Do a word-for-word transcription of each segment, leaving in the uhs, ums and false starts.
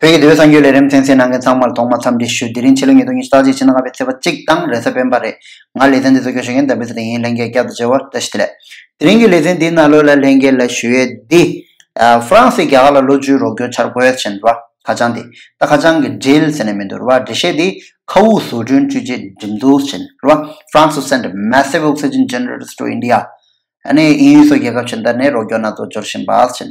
བོད་ཀྱི་དུས་བབ་གསར་འགྱུར་ལས་རིམ་གསན་གཟིགས་གནང་མཁན་ཚང་མར་ཐོག་མར་འཚམས་འདྲི་ཞུ། དེ་རིང་ཕྱི་ལོ་ཉིས་སྟོང་ཉི་ཤུ་རྩ་གཅིག་ཕྱི་ཟླ་ལྔ་པའི་ཚེས་པ་གཅིག་དང་རེས་གཟའ་སྤེན་པ་རེད། ང་ལེ་ཚན་འདི་ཚོ་སྐྱོད་ཞུ་མཁན་འདམ་སྦིས་ཚེ་བརྟན་ཡིན། ལྷན་རྒྱས་བསྐྱར་དུ་མཇལ་བར་བཀྲ་ཤིས་བདེ་ལེགས། དེ་རིང་གི་ལེ་ཚན་འདིའི་ནང་ལོགས་ལ་ལྷན་རྒྱས་ལ་ཞུ་ཡས་འདི། ཨ། ཧྥ་རན་སིས་རྒྱ་གར་ལ་ལོ་བཅུའི་རོགས་སྐྱོར་འཆར་འགོད་བྱས་ནས་རེད་བ། ཁ་བྱང་འདི། ད་ཁ་བྱང་གི་འགྲེལ་ཟེར་ནས་མི་འདུག་རེད་བ། འགྲེལ་བཤད་འདི། མཁའ་དབུགས་ཟོག་འདྲེན་འཕྲུལ་ཆས་འགྲེམས་འཛུགས་བྱས་ནས་རེད་བ། France to send massive oxygen generators to India. ཨ་ནི་དབྱིན་ཡུལ་སོགས་རྒྱལ་ཁབ་གཞན་དག་ནས་རོགས་སྐྱོར་སྣ་ཚོགས་འབྱོར་བཞིན་པ་ཟེར།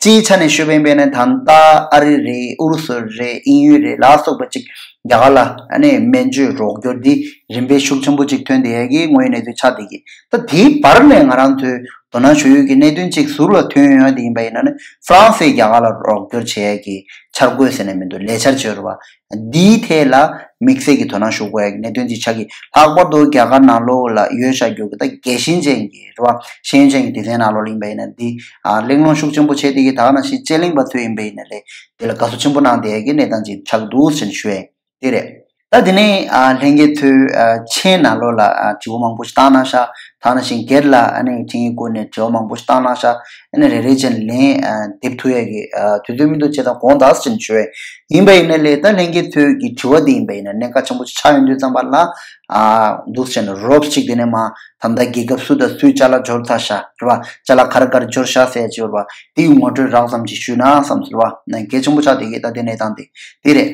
སྤྱིའི་ཆ་ནས་ཞུས་པ་ཡིན་པས་ན། ད་ལྟ་ཨ་རི་རེད། ཨུ་རུ་སུ་རེད། དབྱིན་ཡུལ་རེད་ལ་སོགས་པ་ཅིག་རྒྱ་གར་ལ་ཨ་ནི་སྨན་བཅོས་རོགས་སྐྱོར་འདི་རིམ་པས་ཤུགས་ཆེན་པོ་ཅིག་ཐོན་བསྡད་ཡས་ཀྱི་དངོས་ཡོད་གནས་ཚུལ་ཆགས་བསྡད་ཀྱི། ད་དེའི་བར་ནས་ང་རང་ཚོས་དོ་སྣང་ཞུ་ཡས་ཀྱི་གནད་དོན་ཅིག་ཟུར་ལ་ཐོན་ཡོང་ཡ་དེ་ཡིན་པ་ཡིན་ན་ནི། ཧྥ་རན་སིས་རྒྱ་གར་ལ་རོགས་སྐྱོར་བྱེད་ཡས་ཀྱི་འཆར་འགོད་ཟེར་ནས་མི་འདུག་ལས་འཆར་བྱོས་རེད་བ། འདིའི་ཐད་ལ་དམིགས་བསལ་གྱི་དོ་སྣང་ཞུ་དགོས་ཡ་གི་གནད་དོན་ཅིག་ཆགས་ཀྱི། ལྷག་པར་དུ་རྒྱ་གར་ནང་ལོགས་ལ་ཡོད་བཞག་རྒྱུ་གི་ད་རྒྱལ་ཞེན་ཅན་གྱི་རེད་བ། ཤེས་ཡོན་ཅན་གྱི་སྡེ་ཚན་ནང་ལོགས་ལ་ཡིན་པ་ཡིན་ན་འདི། ཨ། གླེང་སློང་ཤུགས་ཆེན་པོ་བྱས་བསྡད་ཀྱི། ད་ག་ནང་བཞིན་དཔྱད་གླེང་པ་ཚོ་ཡིན་པ་ཡིན་ན་ལས་དེ་ལ་དགའ་བསུ་ཆེན་པོ་གནང་བསྡད་ཡ་གི་གནས་སྟངས་ཅིག་ཆགས་འདུག་ཟེར་ནས་ཞུ་ཡ་ཡིན། དེ་རེད། ད་དེ་ནས། ཨ། ལྷན་རྒྱས་ཚོས། ཨ། མཆན་ནང་ལོགས་ལ། ཨ། དྲི་བ་མང་པོ་ཞིག་བཏང་གནང་ཤག་ད་ག་ནང་བཞིན་སྒེར་ལ་ཨ་ནི་འཕྲིན་ཡིག་བསྐུར་ནས་དྲི་བ་མང་པོ་ཞིག་བཏང་གནང་ཤག་ཨ་ནི་རེ་རེ་བྱས་ནས་ལན། ཨ། འདེབས་ཐུབ་ཡ་གི། ཨ། དུས་ཚོད་མི་འདུག་བྱས་ཙང་དགོངས་དག་ཟེར་ནས་ཞུ་ཡ་ཡིན། ཡིན་པ་ཡིན་ན་ལས་ད་ལྷན་རྒྱས་ཚོས་ཀྱི་དྲི་བ་འདི་ཡིན་པ་ཡིན་ན་གནད་འགག་ཆེན་པོ་ཞིག་ཆགས་ཡོང་དུས་ཙམ་པ་ལ། ཨ། འདུག་བྱས་ནས་རོབ་ཅིག་དེ་ནས་མ་ད་ལྟ་རྒྱལ་ཁབ་སུ་དང་སུའི་ཅ་ལག་འབྱོར་ཚར་ཤག་རེད་བ། ཅ་ལག་ག་རེ་ག་རེ་འབྱོར་ཤག་ཟེར་ཡ་ཅིག་ཡོད་རེད་བ། དེའི་ངོ་སྤྲོད་རགས་ཙམ་ཅིག་ཞུས་ན་བསམ་ཟེར་བ། ན་གལ་ཆེན་པོ་ཆགས་བསྡད་ཀྱི་ད་ལྟའི་གནས་སྟངས་དེ་དེ་རེད།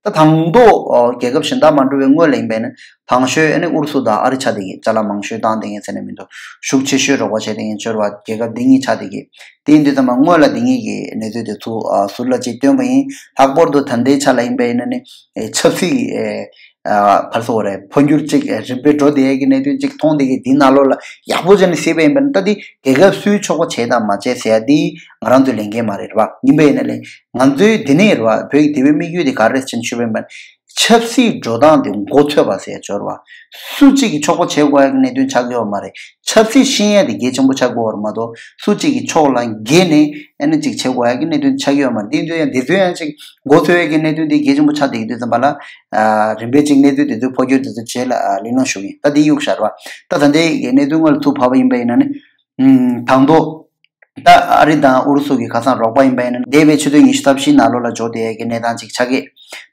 ད་དང་ཐོག་ཨོ། རྒྱལ་ཁབ་གཞན་དག་མ་འགྲོ་བའི་སྔོན་ལ་ཡིན་པས་ན། དང་ཤོས་ཨ་ནི་ཨུ་རུ་སུ་དང་ཨ་རི་ཆགས་བསྡད་ཀྱི། ཅ་ལག་མང་ཤོས་བཏང་བསྡད་མཁན་ཟེར་ནས་མི་འདུག་ཤུགས་ཆེ་ཤོས་རོགས་པ་བྱས་བསྡད་མཁན་ཅིག་ཡོད་རེད་བ། རྒྱལ་ཁབ་འདི་གཉིས་ཆགས་བསྡད་ཀྱི། དེ་ཡིན་དུས་ཙམ་པ་སྔོན་ལ་འདི་གཉིས་ཀྱི་གནས་ཚུལ་དེ་ཚོ། ཨ། ཟུར་ལ་ཅིག་བཏོན་པ་ཡིན། ལྷག་པར་དུ་ད་ལྟའི་ཆ་ལ་ཡིན་པས་ན་ནི། ཨེ། ཆབ་སྲིད། ཨེ། ཨ། ག་རེ་ཟེར་དགོས་རེད། འཕོ་འགྱུར་ཅིག་ཨེ། རིམ་པས་འགྲོ་བསྡད་ཡས་ཀྱི་གནད་དོན་ཅིག་མཐོང་བསྡད་ཀྱི། འདི་ནང་ལོགས་ལ་ཡག་པོ་བྱས་ནས་གཟིགས་པ་ཡིན་པ་ན། ད་འདི་རྒྱལ་ཁབ་སུའི་ཕྱོགས་པ་བྱས་དང་མ་བྱས་ཟེར་ཡ་འདི་ང་རང་ཚོའི་ལས་འགན་མ་རེད་བ། ཡིན་པས་ན་ལས། ང་ཚོའི་འདི་ནས་རེད་བ། བོད་ཀྱི་དེ་བའི་དམིགས་ཡུལ་དེ་ག་རེ་རེད་ཟེར་ནས་ཞུས་པ་ཡིན་པ་ན། ཆབ་སྲིད་འགྲོ་སྟངས་དེ་མགོ་ཚོས་པ་ཟེར་ཡ་ཅིག་ཡོད་རེད་བ། སུ་གཅིག་གི་ཕྱོགས་པ་བྱེད་དགོས་ཡ་གི་གནད་དོན་ཆགས་ཀྱི་ཡོད་མ་རེད། ཆབ་སྲིད་ཤེས་ཡ་དེ་གལ་ཆེན་པོ་ཆགས་ཀྱི་ཡོད་རེད་མ་གཏོགས། སུ་གཅིག་གི་ཕྱོགས་ལ་འགལ་ནས་ཨ་ནི་ཅིག་བྱེད་དགོས་ཡ་གི་གནད་དོན་ཆགས་ཀྱི་ཡོད་མ་རེད། དེ་ཡིན་དུས་ཡང་འདི་ཚོ་ཡང་ཅིག་མགོ་ཚོས་ཡ་གི་གནད་དོན་དེ་གལ་ཆེན་པོ་ཆགས་བསྡད་ཀྱི་དུས་ཙམ་པ་ལ། ཨ། རིམ་པས་ཅིག་གནས་ཚུལ་དེ་ཚོའི་འཕོ་འགྱུར་དེ་ཚོ་རྗེས་ལ། ཨ། གླེང་སློང་ཞུ་གི་ཡིན། ད་འདི་གཡུག་བཞག་རེད་བ། ད་ད་ལྟའི་གནད་དོན་དངོས་ལ་ཐུགས་ཕབ་པ་ཡིན་པ་ཡིན་ན་ནི། ཨུམ། དང་ཐོག་ད་ཨ་རི་དང་ཨུ་རུ་སུ་གི་ཁ་སང་རོགས་པ་ཡིན་པ་ཡིན་ན། འདས་པའི་ཆུ་ཚོད་ཉི་ཤུ་རྩ་བཞིའི་ནང་ལོགས་ལ་འབྱོར་བསྡད་ཡས་ཀྱི་གནས་སྟངས་ཅིག་ཆགས་ཀྱི།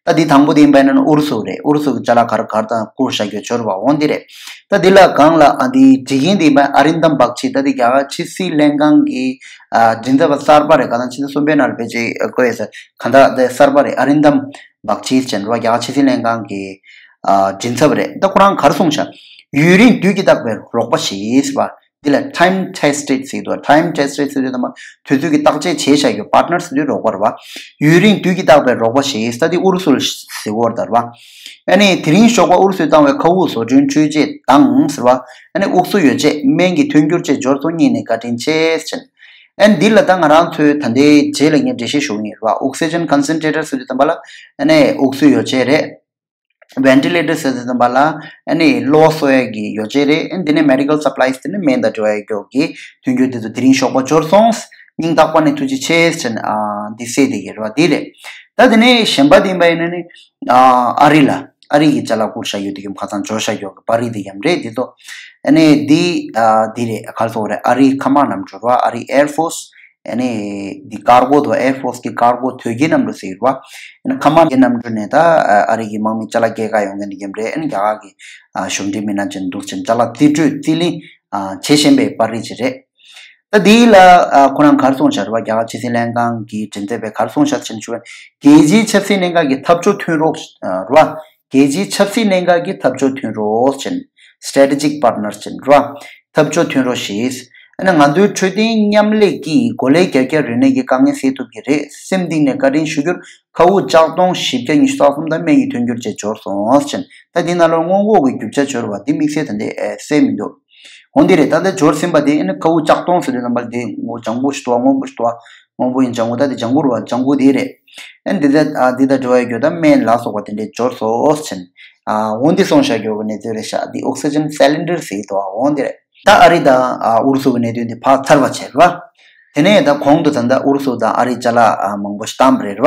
ད་འདི་དང་པོ་དེ་ཡིན་པ་ཡིན་ན་ཨུ་རུ་སུ་རེད། ཨུ་རུ་སུ་གི་ཅ་ལག་ག་རེ་ག་རེ་དང་བསྐུར་བཞག་རྒྱུ་འབྱོར་བ་འོང་འདི་རེད། ད་འདི་ལ་སྒང་ལ། ཨ། འདི་འབྲི་མཁན་འདི་ཡིན་པ་ཨ་རིན་དམ་བག་ཆི། ད་འདི་རྒྱ་གར་ཕྱི་སྲིད་ལྷན་ཁང་གི། ཨ། མགྲིན་ཚབ་པ་གསར་པ་རེད། ག་ད་ཕྱི་ཟླ་གསུམ་པའི་ནང་ལ་ཕལ་ཆེར་བསྐོས་ཡོད་ས། ག་ད་འདི་གསར་པ་རེད། ཨ་རིན་དམ་བག་ཆི་ཟེར་བ། རྒྱ་གར་ཕྱི་སྲིད་ལྷན་ཁང་གི། ཨ། མགྲིན་ཚབ་རེད། ད་ཁོ་རང་ག་རེ་གསུངས་ཤག་ཡུན་རིང་དུས་ཀྱིས་བཏགས་པའི་རོགས་པ་ཞིག་ཟེར་བ། འདི་ལ་time tested ཟེར་གྱི་འདུག time tested ཟེར་དུས་ཙམ་པ་དུས་ཚོད་ཀྱིས་བརྟག་དཔྱད་བྱས་བཞག་རྒྱུ། partner ཟེར་དུས་རོགས་པ་རེད་བ། ཡུན་རིང་དུས་ཀྱིས་བཏགས་པའི་རོགས་པ་ཞིག་ཟེར་དེ་ཨུ་རུ་སུ་ལ་ཟེར་གྱི་ཡོད་རེད་བ། ཨ་ནི་དེ་རིང་ཞོགས་པ་ཨུ་རུ་སུས་བཏང་བའི་མཁའ་དབུགས་ཟོག་འདྲེན་འཕྲུལ་ཆས་དང་ཟེར་བ། ཨ་ནི་དབུགས་གསོ་ཡོ་བྱད། སྨན་གྱི་ཐོན་འགྱུར་བཅས་འབྱོར་སོང་། སྙིང་ནས་བཀའ་དྲིན་ཆེ་ཟེར། ཨ་ནི་འདི་ལ་ད་ང་རང་ཚོས་ད་ལྟའི་རྗེས་ལ་ངས་འགྲེལ་བཤད་ཞུ་གི་ཡིན་རེད་བ། oxygen concentrator ཟེར་དུས་ཙམ་པ་ལ། ཨ་ནི་དབུགས་གསོ་ཡོ་བྱད་རེད། ventilator ཟེར་དུས་ཙམ་པ་ལ། ཨ་ནི་གློ་བ་གསོ་ཡས་ཀྱི་ཡོ་བྱད་རེད། ཨ་ནི་དེ་ནས་medical supplies དེ་ནི་སྨན་དང་འབྲེལ་བ་ཡོད་རྒྱུ་གི་ཐོན་རྒྱུ་དེ་ཚོ་དེ་རིང་ཞོགས་པ་འབྱོར་སོང་། སྙིང་ཐག་པ་ནས་ཐུགས་རྗེ་ཆེ་ཟེར་ནས། ཨ། འདི་གསལ་བསྡད་ཀྱི་རེད་བ། འདི་རེད། ད་དེ་ནས་གཞན་པ་དེ་ཡིན་པ་ཡིན་ན་ནི། ཨ། ཨ་རི་ལ། ཨ་རི་གི་ཅ་ལག་བསྐུར་བཞག་ཡོད་དེ་གི་ཁ་སང་འབྱོར་བཞག་ཡོད་གི་པར་རིས་དེ་ཡང་རེད། འདི་ཚོ། ཨ་ནི་འདི། ཨ། འདི་རེད། ག་རེ་ཟེར་དགོས་རེད། ཨ་རིའི་མཁའ་དམག་གནམ་གྲུ་རེད་བ། ཨ་རིའི་air force ཨ་ནི་འདི་cargo དང་air force གི་cargo དོས་སྐྱེལ་གནམ་གྲུ་ཟེར་གྱི་རེད་བ། ཨ་ནི་མཁའ་དམག་གི་གནམ་གྲུ་ནས་ད་ཨ་རི་གི་དམག་མི་ཅ་ལག་སྐྱེལ་ག་ཡོང་མཁན་དེ་གི་རེད། ཨ་ནི་རྒྱ་གར་གི་ཨ་གཞུང་འབྲེལ་མི་སྣ་ཅན་འདུག་ཅིང་ཅ་ལག་རྩིས་སྤྲོད་རྩིས་ལེན་ཨ་བྱེད་བཞིན་པའི་པར་རིས་ཅིག་རེད། ད་འདི་ལ་ཨ་ཁོ་རང་ག་རེ་གསུངས་བཞག་རེད་བ། རྒྱ་གར་ཕྱི་སྲིད་ལྷན་ཁང་གི་མགྲིན་ཚབ་པས་ག་རེ་གསུངས་བཞག་ཟེར་ན། ཞུ་བ། རྒྱལ་སྤྱིའི་ཆབ་སྲིད་གནད་འགག་གི་འཐབ་ཕྱོགས་མཐུན་རོགས་རེད་བ། རྒྱལ་སྤྱིའི་ཆབ་སྲིད་གནད་འགག་གི་འཐབ་ཕྱོགས་མཐུན་རོགས་ཅན། strategic partner ཅན་རེད་བ། འཐབ་ཕྱོགས་མཐུན་རོགས་ཞིག་ཨ་ནི་ང་ཚོའི་འཕྲོད་བསྟེན་མཉམ་ལས་ཀྱིས་གོ་ལའི་རྒྱ་ཁྱབ་རིག་གནས་ཀྱི་དཀའ་ངལ་སེལ་ཐུབ་ཀྱི་རེད། སེམས་གཏིང་ནས་བཀའ་དྲིན་ཞུ་རྒྱུར། མཁའ་དབུགས་ལྕགས་སྡོང་བཞི་བརྒྱ་ཉི་ཤུ་རྩ་གསུམ་དང་སྨན་གྱི་ཐོན་རྒྱུ་བཅས་འབྱོར་སོང་ཟེར། ད་འདི་ནང་ལོགས་སྔོན་འགོག་གི་རྒྱུ་ཆ་འབྱོར་བ་འདི་དམིགས་བསལ་ད་ལྟ་ཨེ་གསལ་མི་འདུག་འོ་འདི་རེད། ད་ལྟ་འབྱོར་ཟིན་པ་དེ་ཨ་ནི་མཁའ་དབུགས་ལྕགས་སྡོང་ཟེར་དུས་ཙམ་པ་དེ་ངོ་ལྗང་གུ་ཞིག་འདུག་བ། སྔོན་པོ་ཞིག་འདུག་བ། སྔོན་པོ་ཡིན་ལྗང་གུ། ད་དེ་ལྗང་གུ་རེད་བ། ལྗང་གུ་དེ་རེད། ཨ་ནི་འདི་ད་ཨ་འདི་དང་འབྲེལ་བ་ཡོད་རྒྱུ་ད་སྨན་ལ་སོགས་པ་དེ་འདྲས་འབྱོར་སོང་ཟེར། ཨ་འོ་འདི་གསུངས་བཞག་རྒྱུ་གི་གནས་ཚུལ་རེད་ཤག་འདི་oxygen cylinder ཟེར་གྱི་འདུག་འོ་འདི་རེད། ད་ཨ་རི་དང་ཨ་ཨུ་རུ་སུ་གི་གནད་དོན་འདི་ཕར་ཚར་བ་བྱས་རེད་བ། དེ་ནས་ད་གོང་དུ་ད་ལྟ་ཨུ་རུ་སུ་དང་ཨ་རིས་ཅ་ལག་ཨ་མང་པོ་ཞིག་བཏང་བ་རེད་བ།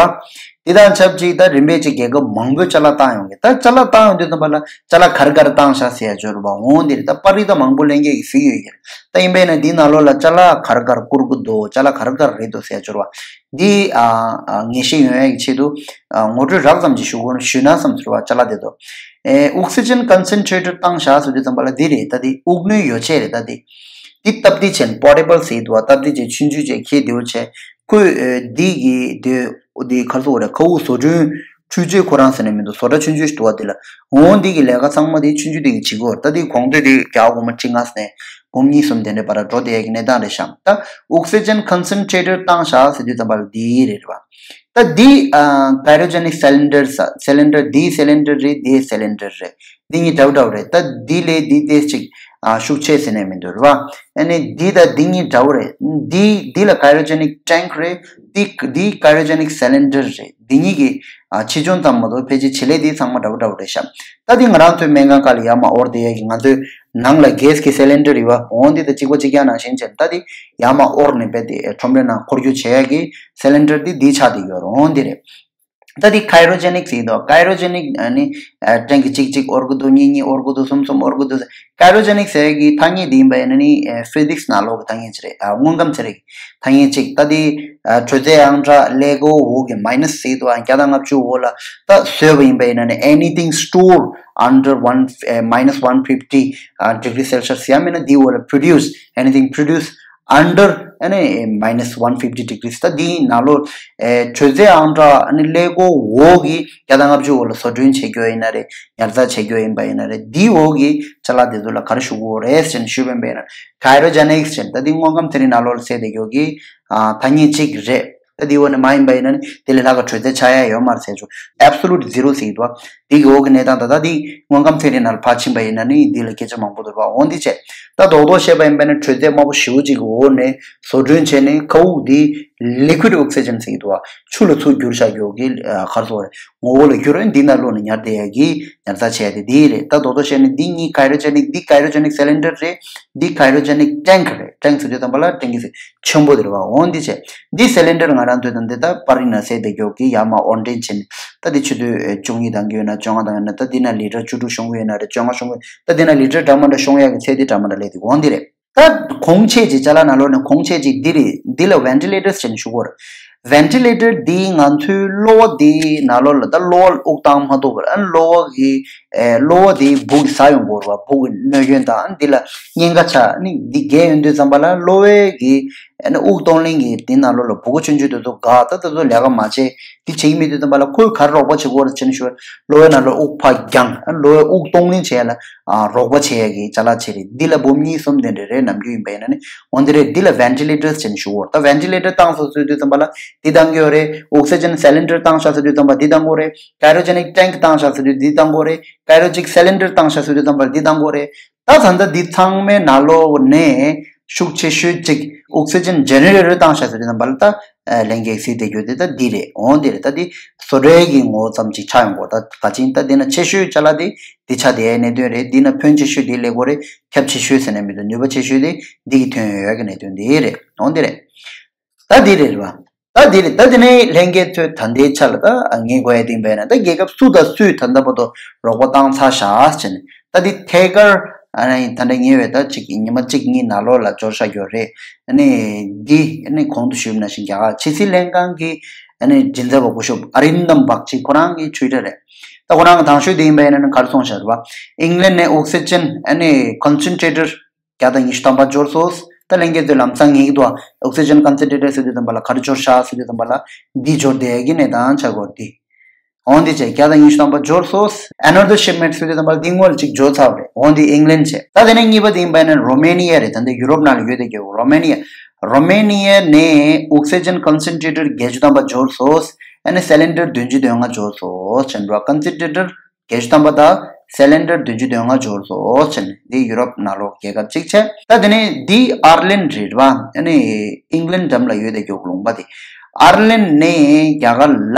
དེ་དང་ཆབས་ཅིག་ད་རིམ་པས་ཅིག་རྒྱལ་ཁབ་མང་པོས་ཅ་ལག་བཏང་ཡོང་གི། ད་ཅ་ལག་བཏང་ཡོང་དུས་ཙམ་པ་ལ་ཅ་ལག་ག་རེ་ག་རེ་བཏང་ཤག་ཟེར་ཡ་འབྱོར་བ་འོང་དེ་རེད། ད་པར་རིས་ད་མང་པོ་ལེན་མཁན་གྱིས་གཟིགས་ཡོད་ཀྱི་རེད། ད་ཡིན་པས་ན་འདི་ནང་ལོགས་ལ་ཅ་ལག་ག་རེ་ག་རེ་བསྐུར་གི་འདུག་ཅ་ལག་ག་རེ་ག་རེ་རེད་འདུག་ཟེར་ཡ་འབྱོར་བ་འདི་ཨ་ཨ་ངེས་ཤེས་ཡོང་ཡ་གི་ཆེད་དུ་ཨ་ངོ་སྤྲོད་རགས་ཙམ་ཅིག་ཞུ་དགོས་ན་ཞུས་ན་བསམ་ཟེར་བ། ཅ་ལག་དེ་ཚོ་ཨེ་ཨོག་སི་ཇན་ཀོན་སེན་ཊི་རེ་ཊར་བཏང་བཞག་ཟེར་དུས་ཙམ་པ་ལ་འདི་རེད། ད་འདི་དབུགས་སྣོན་ཡོ་བྱད་རེད། ད་འདི་འདི་སྟབས་བདེ་བྱས་ནས་པོར་ཊེ་བལ་ཟེར་གྱི་འདུག་བ། སྟབས་བདེ་བྱས་ཆུང་ཆུང་བྱས་ཁྱེད་བདེ་བོ་བྱས། ཁོས་ཨེ་འདི་གི་དེ་འདི་ག་རེ་ཟེར་དགོས་རེད། མཁའ་དབུགས་བཟོ་སྐྲུན་འཕྲུལ་ཆས་ཁོ་རང་ཟེར་ནས་མི་འདུག་བཟོ་གྲྭ་ཆུང་ཆུང་ཞིག་འདུག་བ། འདི་ལ་འོང་འདི་གི་ལས་ཀ་ཚང་མ་དེ་ཆུང་ཆུང་འདི་གི་བྱེད་དགོས། ད་འདི་གོང་དུ་འདི་རྒྱ་གར་སྒོར་མོ་ཁྲི་ལྔ་ཟེར་ནས་འབུམ་གཉིས་གསུམ་དེ་འདྲའི་བར་འགྲོ་བསྡད་ཡ་གི་གནས་སྟངས་རེད་ཤག་ད་ཨོག་སི་ཇན་ཀོན་སེན་ཊི་རེ་ཊར་བཏང་བཞག་ཟེར་དུས་ཙམ་པ་ལ་འདི་རེད་བ། ད་འདི་ཨ་ཀའི་རོ་ཇེ་ནིག་སི་ལིན་ཌར་ཟེར། སི་ལིན་ཌར་འདི་སི་ལིན་ཌར་རེད། འདི་སི་ལིན་ཌར་རེད། འདི་གཉིས་འདྲ་བོ་འདྲ་བོ་རེད། ད་འདི་ལས་འདི་ཏོག་ཙམ་ཅིག་ཨ་ཤུགས་ཆེ་ཟེར་ནས་མི་འདུག་རེད་བ། ཨ་ནི་འདི་དང་འདི་གཉིས་འདྲ་བོ་རེད། འདི་འདི་ལ་ཀའི་རོ་ཇེ་ནིག་ཊེང་ཀི་རེད། འདི་འདི་ཀའི་རོ་ཇེ་ནིག་སི་ལིན་ཌར་རེད། འདི་གཉིས་ཀྱི་ཨ་ཆེ་ཆུང་ཙམ་མ་གཏོགས་ཕལ་ཆེར་བྱེད་ལས་འདི་ཚང་མ་འདྲ་བོ་འདྲ་བོ་རེད་ཤག་ད་འདི་ང་རང་ཚོའི་སྨན་ཁང་ཁག་ལ་ཡར་མར་དབོར་བསྡད་ཡ་གི་ང་ཚོའི་ནང་ལ་གེ་སི་གི་སི་ལིན་ཌར་རེད་བ། འོང་འདི་དང་གཅིག་པ་གཅིག་རྐྱང་ནང་བཞིན་བྱས། ད་འདི་ཡར་མར་དབོར་ནས་རྦད་དེ་ཁྲོམ་རའི་ནང་འཁོར་རྒྱུག་བྱེད་ཡ་གི་སི་ལིན་ཌར་འདི་འདི་ཆགས་བསྡད་ཡོད་རེད། འོང་འདི་རེད། ད་འདི་ཀའི་རོ་ཇེ་ནིག་ཟེར་གྱི་འདུག་ཀའི་རོ་ཇེ་ནིག་ཨ་ནི་ཨ་ཊེང་གི་གཅིག་གཅིག་དབོར་གྱི་འདུག་གཉིས་གཉིས་དབོར་གྱི་འདུག་གསུམ་གསུམ་དབོར་གྱི་འདུག་ཀའི་རོ་ཇེ་ནིག་ཟེར་གྱི་ཐ་སྙད་འདི་ཡིན་པ་ཡིན་ན་ནི་ཨ་ཕི་ཟིག་སི་ནང་ལོགས་ཀྱི་ཐ་སྙད་ཅིག་རེད། ཨ་དངོས་ཁམས་ཚན་རིག་གི་ཐ་སྙད་ཅིག་ད་འདི་ཨ་དྲོད་རྫས་ཨང་གྲངས་ཀླད་ཀོར་འོག་གི་མའི་ནས་ཟེར་གྱི་འདུག་ཨ་བརྒྱ་དང་ལྔ་བཅུ་འོག་ལ་ད་བཟོས་པ་ཡིན་པ་ཡིན་ན་ནི་anything stored under one, uh, minus one fifty uh, degree Celsius ཡང་མིན་ན་འདི་འོག་ལ་produce, anything produce under ཨ་ནི་minus one fifty degrees ད་འདིའི་ནང་ལོགས་ཨེ་དྲོད་རྫས་ཨང་གྲངས་ཨ་ནི་ཀླད་ཀོར་འོག་གི་བརྒྱ་དང་ལྔ་བཅུ་འོག་ལ་བཟོ་སྐྲུན་བྱེད་རྒྱུ་ཡིན་ན་རེད། ཉར་ཚགས་བྱེད་རྒྱུ་ཡིན་པ་ཡིན་ན་རེད། འདིའི་འོག་གི་ཅ་ལག་དེ་ཚོ་ལ་ག་རེ་ཞུ་དགོས་རེད་ཟེར་ནས་ཞུས་པ་ཡིན་པ་ཡིན་ན་ཀའི་རོ་ཇེ་ནིག་ཟེར་ད་འདི་དངོས་ཁམས་ཚན་རིག་ནང་ལོགས་ལ་གསལ་བསྡད་ཡོད་ཀྱི་ཨ་ཐ་སྙད་ཅིག་རེད། ད་འདི་འོག་ནས་མ་ཡིན་པ་ཡིན་ན་ནི་དེ་ལས་ལྷག་ག་དྲོད་རྫས་ཆགས་ཡ་ཡོད་མ་རེད་ཟེར་ཆོག Absolute zero ཟེར་གྱི་འདུག་བ། འདི་གི་འོག་གི་གནས་སྟངས་ད་ལྟ་འདི་དངོས་ཁམས་ཚན་རིག་ནང་ལ་ཕར་ཕྱིན་པ་ཡིན་ན་ནི་འདི་ལ་སྐད་ཆ་མང་པོ་འདུག་བ། འོང་འདི་བྱས། ད་རྡོག་རྡོག་བཤད་པ་ཡིན་པ་ན་དྲོད་རྫས་དམར་པོ་ཞེ་པོ་ཅིག་གི་འོག་ནས་བཟོ་སྐྲུན་བྱས་ནས་མཁའ་དབུགས་འདི་liquid oxygen ཟེར་གྱི་འདུག་བ། ཆུ་ལ་ཚུར་བསྒྱུར་བཞག་རྒྱུ་གི་ཨ་ག་རེ་ཟེར་དགོས་རེད། ངོ་བོ་ལ་བསྒྱུར་ནས་འདི་ནང་བླུགས་ནས་ཉར་བསྡད་ཡ་གི་ཉར་ཚགས་བྱས་ཏེ་འདི་རེད། ད་རྡོག་རྡོག་བཤད་ནས་འདི་གཉིས་ཀའི་རོ་ཇེ་ནིག་འདི་ཀའི་རོ་ཇེ་ནིག་སི་ལིན་ཌར་རེད། འདི་ཀའི་རོ་ཇེ་ནིག་ཊེང་ཀི་རེད། ཊེང་ཀི་ཟེར་དུས་ཙམ་པ་ལ་ཊེང་ཀི་ཟེར་ཆེན་པོ་དེ་རེད་བ། འོང་འདི་བྱས། འདི་སི་ལིན་ཌར་ང་རང་ཚོས་ད་འདི་ད་པར་རིས་ནང་གསལ་བསྡད་རྒྱུ་གི་ཡར་མར་དབོར་འདྲེན་བྱས་ནས་ད་འདི་ཆུ་ཚོད་བཅུ་གཉིས་བཏང་གི་ཡོད་ན་བཅོ་ལྔ་བཏང་གི་ཡོད་ན་ད་འདི་ན་ལི་ཊར་བཅུ་དྲུག་ཤོང་གི་ཡོད་ན་རེད། བཅོ་ལྔ་ཤོང་གི་ད་འདི་ན་ལི་ཊར་འདྲ་མི་འདྲ་ཤོང་ཡག་གི་ཚད་འདི་འདྲ་མི་འདྲ་སླེབས་འདུག་འོང་འདི་རེད། ད་གོང་ཆེ་ཅིག་ཅ་ལག་ནང་ལོགས་ནས་གོང་ཆེ་ཅིག་འདི་རེད། འདི་ལ་ཝེན་ཊི་ལེ་ཊར་ཟེར་ནས་ཞུ་གི་ཡོད་རེད། ཝེན་ཊི་ལེ་ཊར་འདི་ང་ཚོའི་གློ་བ་འདི་ནང་ལོགས་ལ་ད་གློ་བ་དབུགས་བཏང་མ་ཐུབ་པར་ཨ་གློ་བ་གི་ཨེ་གློ་བ་དེ་སྦུག་གིས་ཟ་ཡོང་གི་ཡོད་རེད་བ། སྦུག་གི་གནོད་སྐྱོན་དང་ཨ་འདི་ལ་གཉན་ཁ་ཆགས་ནི་འདི་རྒྱས་ཡོང་དུས་ཙམ་པ་ལ་གློ་བའི་གི་ཨ་ནི་དབུགས་གཏོང་ལེན་གྱི་དེ་ནང་ལོགས་ལ་བུ་གུ་ཆུང་ཆུང་དེ་ཚོ་འགག་ད་དེ་ཚོ་ལས་ཀ་མ་བྱེད་འདི་བྱེད་ཀྱི་མེད་དུས་ཙམ་པ་ལ་ཁོས་ག་རེ་རོགས་པ་བྱེད་ཀྱི་ཡོད་རེད་ཟེར་ནས་ཞུ་བ། གློ་བའི་ནང་ལོགས་དབུགས་ཕར་རྒྱང་ཨ་གློ་བའི་དབུགས་གཏོང་ལེན་བྱེད་ཡ་ལ་ཨ་རོགས་པ་བྱེད་ཡ་གི་ཅ་ལག་ཅིག་རེད། འདི་ལ་འབུམ་གཉིས་གསུམ་དེ་འདྲ་རེད། ནམ་རྒྱུན་ཡིན་པ་ཡིན་ན་ནི་འོ་འདི་རེད། འདི་ལ་ཝེན་ཊི་ལེ་ཊར་ཟེར་ནས་ཞུ་གི་ཡོད་རེད། ད་ཝེན་ཊི་ལེ་ཊར་བཏང་སོང་ཟེར་དུས་ཙམ་པ་ལ་འདི་བཏང་གི་ཡོད་རེད། ཨོག་སི་ཇན་སི་ལིན་ཌར་བཏང་ཤག་ཟེར་དུས་ཙམ་པ་འདི་བཏང་གི་ཡོད་རེད། ཀའི་རོ་ཇེ་ནིག་ཊེང་ཀི་བཏང་ཤག་ཟེར་དུས་འདི་བཏང་གི་ཡོད་རེད། ཀའི་རོ་ཇེ་ནིག་སི་ལིན་ཌར་བཏང་ཤག་ཟེར་དུས་ཙམ་པ་འདི་བཏང་གི་ཡོད་རེད། ད་ད་ལྟ་འདི་ཚང་མའི་ནང་ལོགས་ནས་ཤུགས་ཆེ་ཤོས་གཅིག་ཨོག་སི་ཇན་ཇེ་ནེ་རེ་ཊར་བཏང་ཤག་ཟེར་དུས་ཙམ་པ་ལ་ད་ལྷན་རྒྱས་གཟིགས་བསྡད་རྒྱུ་དེ་ད་འདི་རེད། འོང་འདི་རེད། ད་འདི་བཟོ་གྲྭའི་གི་ངོ་བོ་ཙམ་ཅིག་ཆགས་ཡོང་གི་ཡོད་རེད། ད་ག་ཅིན་ད་འདི་ན་ཆེ་ཤོས་ཅ་ལག་དེ་འདི་ཆགས་བསྡད་ཡའི་གནད་དོན་རེད། འདི་ན་ཕོན་ཆེ་ཤོས་དེ་སླེབས་ཀྱི་ཡོད་རེད། ཁྱབ་ཆེ་ཤོས་ཟེར་ན་མི་འདུག་ནུས་པ་ཆེ་ཤོས་དེ་འདི་གི་ཐོན་ཡོང་ཡ་གི་གནད་དོན་དེ་རེད། འོང་འདི་རེད། ད་འདི་རེད་བ། ད་འདི་རེད། ད་འདི་ནས་ལྷན་རྒྱས་ཚོས་ད་ལྟའི་ཆ་ལ་ད་ངས་གོ་ཡ་དེ་ཡིན་པས་ན་ད་རྒྱལ་ཁབ་སུ་དང་སུས་ད་ལྟ་བར་དུ་རོགས་པ་བཏང་ཚར་ཤག་ཟེར་ནས་ད་འདི་ཐད་ཀར་ཨ་ནི་ད་ལྟ་ཉེ་བའི་ད་ཅིག་ཉི་མ་གཅིག་གཉིས་ནང་ལོགས་ལ་འབྱོར་ཤག་ཡོད་རེད། ཨ་ནི་འདི་ཨ་ནི་གོང་དུ་ཞུས་པ་ནང་བཞིན་རྒྱ་གར་ཕྱི་སྲིད་ལྷན་ཁང་གི་ཨ་ནི་མགྲིན་ཚབ་པ་སྐུ་ཞབས་ཨ་རིན་དམ་བག་ཅི་ཁོ་རང་གི་ཊུའི་ཊར་རེད། ད་ཁོ་རང་གི་དང་ཤོས་དེ་ཡིན་པས་ན་ནི་ག་རེ་གསུངས་ཤག་རེད་བ། ཨིང་ལན་ནས་ཨོག་སི་ཇན་ཨ་ནི་ཀོན་སེན་ཊི་རེ་ཊར་བརྒྱ་དང་ཉི་ཤུ་ཐམ་པ་འབྱོར་སོང་། ད་ལྷན་རྒྱས་ཚོས་ལམ་སང་ངེས་ཀྱི་འདུག་ཨ། ཨོག་སི་ཇན་ཀོན་སེན་ཊི་རེ་ཊར་ཟེར་དུས་ཙམ་པ་ལ་ག་རེ་འབྱོར་ཤག་ཟེར་དུས་ཙམ་པ་ལ་འདི་འབྱོར་བསྡད་ཀྱི་གནས་སྟངས་ཆགས་ཀྱི་ཡོད་རེད། འོ་འདི་བྱས་བརྒྱ་དང་ཉི་ཤུ་ཐམ་པ་འབྱོར་སོང་། Another shipment ཟེར་དུས་ཙམ་པ་ལ་འདི་སྔོན་ལ་གཅིག་འབྱོར་ཚར་བ་རེད། འོ་འདི་ཨིང་ལན་བྱས། ད་དེ་ནས་གཉིས་པ་དེ་ཡིན་པ་ཡིན་ན་རོ་མེ་ནི་ཡ་རེད། ད་འདི་ཡུ་རོབ་ནང་ལ་ཡོད་བསྡད་ཀྱི་ཡོད། རོ་མེ་ནི་ཡ། རོ་མེ་ནི་ཡ་ནས་ཨོག་སི་ཇན་ཀོན་སེན་ཊི་རེ་ཊར་བརྒྱད་ཅུ་ཐམ་པ་འབྱོར་སོང་། ཨ་ནི་སི་ལིན་ཌར་བདུན་ཅུ་དོན་ལྔ་འབྱོར་སོང་། ཅན་རོ་ཀོན་སེན་ཊི་རེ་ཊར་བརྒྱད་ཅུ་ཐམ་པ་དང་སི་ལིན་ཌར་བདུན་ཅུ་དོན་ལྔ་འབྱོར་སོང་ཟེར་ནས་འདི་ཡུ་རོབ་ནང་ལོགས་རྒྱལ་ཁབ་གཅིག་བྱས། ད་དེ་ནས་འདི་ཨར་ལན་རེད་བ། ཨ་ནི་ཨིང་ལན་འགྲམ་ལ་ཡོད་དེ་རྒྱུག་ལུང་པ་དེ། ཨར་ལན་ནས་རྒྱ་གར་ལ་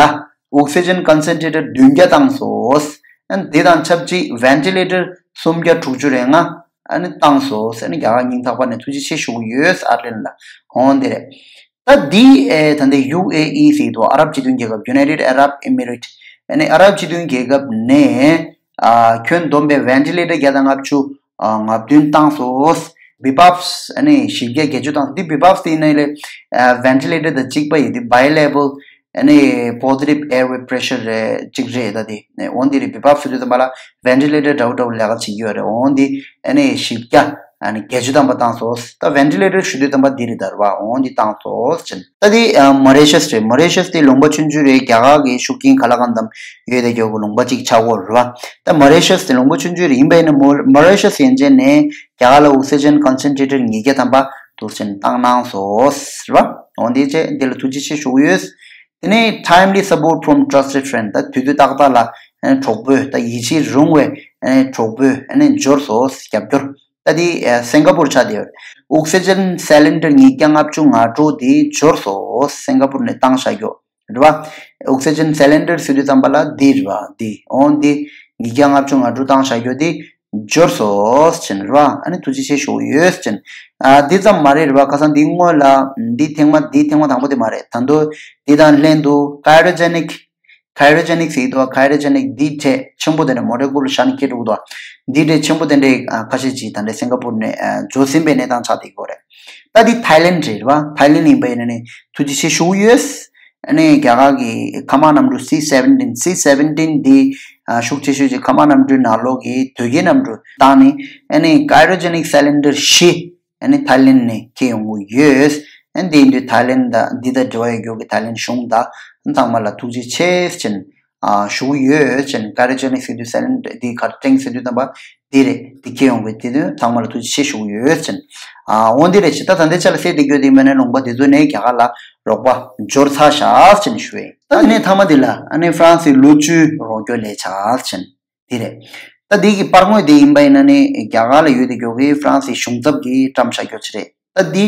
ཨོག་སི་ཇན་ཀོན་སེན་ཊི་རེ་ཊར་བདུན་བརྒྱ་བཏང་སོང་། ཨ་ནི་དེ་དང་ཆབས་ཅིག་ཝེན་ཊི་ལེ་ཊར་སུམ་བརྒྱ་དྲུག་ཅུ་རེ་ལྔ། ཨ་ནི་བཏང་སོང་ཟེར་ནས། རྒྱ་གར་སྙིང་ཐག་པ་ནས་ཐུགས་རྗེ་ཆེ་ཞུ་གི་ཡོད། ཨར་ལན་ལ་འོང་དེ་རེད། ད་འདི་ཨེ་ད་ལྟ་ཡུ་ཨེ་ཨི་ཟེར་འདུག་ཨ་རབ་སྤྱི་མཐུན་རྒྱལ་ཁབ། United Arab Emirates། ཨ་ནི་ཨ་རབ་སྤྱི་མཐུན་རྒྱལ་ཁབ་ནས་ཨ་ཁྱོན་བསྡོམས་པའི་ventilator་བརྒྱ་དང་ལྔ་བཅུ་ཨ་ལྔ་བདུན་བཏང་སོང་། བི་བབས་ཨ་ནི་བཞི་བརྒྱ་བརྒྱད་ཅུ་བཏང་། འདི་བི་བབས་དེ་ཡིན་ན་ལས་ཨ་ventilator་དང་གཅིག་པ་ཡིན། འདི་bilevel ཨ་ནི་positive airway pressure་རེད་ཅིག་རེད། ད་དེ་འོན་ཏེ་རེད། བི་བབས་ཟེར་དུས་ཙམ་པ་ལ་ventilator་འདྲ་བོ་འདྲ་བོ་ལས་ཀ་བྱེད་ཀྱི་ཡོད་རེད། འོན་ཏེ་ཨ་ནི་བཞི་བརྒྱ་ཨ་ནི་བརྒྱད་ཅུ་ཐམ་པ་བཏང་སོང་། ད་ventilator་ཞུ་དུས་ཙམ་པ་འདི་རེད་ད་རེད་བ། འོན་ཏེ་བཏང་སོང་ཅན། ད་དེ་ཨ་Mauritius་རེད། Mauritius་དེ་ལུང་པ་ཆུང་ཆུང་རེད། རྒྱ་གར་གི་ཤུགས་རྐྱེན་ག་ལ་གང་འདམ་ཡོད་དེ་རྒྱུ་གི་ལུང་པ་ཅིག་ཆགས་ཀྱི་ཡོད་རེད་བ། ད་Mauritius་དེ་ལུང་པ་ཆུང་ཆུང་རེད། ཡིན་པ་ཡིན་ན་Mau- Mauritius་ཡན་ཆད་ནས་རྒྱ་གར་ལ་oxygen concentrator་ཉིས་བརྒྱ་ཐམ་པ་འདུག་ཅན་བཏང་གནང་སོང་རེད་བ། འོན་ཏེ་ཅེ་འདི་ལ་ཐུགས་རྗེ་ཆེ་ཞུ་གི་ཡོད། དེ་ནས་timely support from trusted friend། ད་དུས་དུས་ཏག་ཏག་ལ་ཨ་ནི་གྲོགས་པོས། ད་ཡིད་ཆེས་རུང་བའི་ཨ་ནི་གྲོགས་པོས་ཨ་ནི་འབྱོར་སོང་། རྒྱབ་སྐྱོར། ད་དེ་ཨ་སིང་ག་པུར་ཆགས་བསྡད་ཡོད། oxygen cylinder་ཉིས་བརྒྱ་ལྔ་བཅུ་ང་དྲུག་དེ་འབྱོར་སོང་། སིང་ག་པུར་ནས་བཏང་བཞག་རྒྱུ་རེད་བ། oxygen cylinder་ཟེར་དུས་ཙམ་པ་ལ་འདི་རེད་བ། འདི་འོན་ཏེ་ཉིས་བརྒྱ་ལྔ་བཅུ་ང་དྲུག་བཏང་བཞག་རྒྱུ་དེ་འབྱོར་སོང་ཅན་རེད་བ། ཨ་ནི་ཐུགས་རྗེ་ཆེ་ཞུ་གི་ཡོད་ཅན། ཨ་འདི་ཙམ་མ་རེད་རེད་བ། ཁ་སང་འདི་སྔོན་ལ་འདི་ཐེངས་མ་འདི་ཐེངས་མ་དང་པོ་དེ་མ་རེད། ད་དུང་འདི་དང་ལྷན་དུ་cryogenic cryogenic་ཟེར་གྱི་འདུག cryogenic འདི་འདྲས་ཆེན་པོ་དེ་འདྲས་མོ་ཊའི་རྐུབ་ལ་བཞག་ནས་སྐྱེལ་འགྲོ་གི་འདུག་འདི་འདྲས་ཆེན་པོ་དེ་འདྲས་ཨ་ཁ་ཤས་ཅིག་ད་ལྟ་སིང་ག་པུར་ནས་ཨ་འབྱོར་ཟིན་པའི་གནས་སྟངས་ཆགས་བསྡད་ཀྱི་ཡོད་རེད། ད་འདི་Thailand་རེད་བ། Thailand་ཡིན་པ་ཡིན་ན་ནི་ཐུགས་རྗེ་ཆེ་ཞུ་གི་ཡོད། ཨ་ནི་རྒྱ་གར་གྱི་མཁའ་དམག་གནམ་གྲུ་C seventeen C seventeen འདི་ཨ་ཤུགས་ཆེ་ཤོས་ཀྱི་མཁའ་དམག་གནམ་གྲུའི་ནང་ལོགས་ཀྱི་དོས་སྐྱེལ་གནམ་གྲུ་བཏང་ནས། ཨ་ནི་cryogenic cylinder བཞི་ཨ་ནི་ཐའི་ལེན་ནས་འཁྱེར་ཡོང་གི་ཡོད། ཨ་ནི་དེ་ཡིན་དུས་ཐའི་ལེན་དང་འདི་དང་འབྲེལ་བ་ཡོད་རྒྱུ་གི་ཐའི་ལེན་གཞུང་དང་ཚང་མ་ལ་ཐུགས་རྗེ་ཆེ་ཅན་ཨ་ཞུ་གི་ཡོད་ཅན། cryogenic ཟེར་དུས་སི་ལིན་འདི་གར་ཀྲེང་ཟེར་དུས་ཙམ་པ་འདི་རེད། འདི་འཁྱེར་ཡོང་གི་དེ་དུས་ཚང་མ་ལ་ཐུགས་རྗེ་ཆེ་ཞུ་གི་ཡོད་ཅན། ཨ་འོ་འདི་རེད་ཅེ། ད་ད་ལྟའི་ཆ་ལ་གསལ་བསྡད་རྒྱུ་དེ་མིན་ན་ལུང་པ་འདི་ཚོ་ནས་རྒྱ་གར་ལ་རོགས་པ་འབྱོར་ཚར་ཤག་ཅན་ཞུ་ཡིན། ད་དེ་ནས་མཐའ་མ་འདི་ལ་ཨ་ནི་ཧྥ་རན་སིའི་ལོ་བཅུའི་རོགས་སྐྱོར་ལས་འཆར་ཅན། དེ་རེད། ད་འདི་གི་པར་ངོས་དེ་ཡིན་པ་ཡིན་ན་ནི་རྒྱ་གར་ལ་ཡོད་དེ་རྒྱུ་གི་ཧྥ་རན་སིའི་གཞུང་ཚབ་ཀྱིས་བཀྲམ་བཞག་རྒྱུ་ཅིག་རེད། ད་འདི་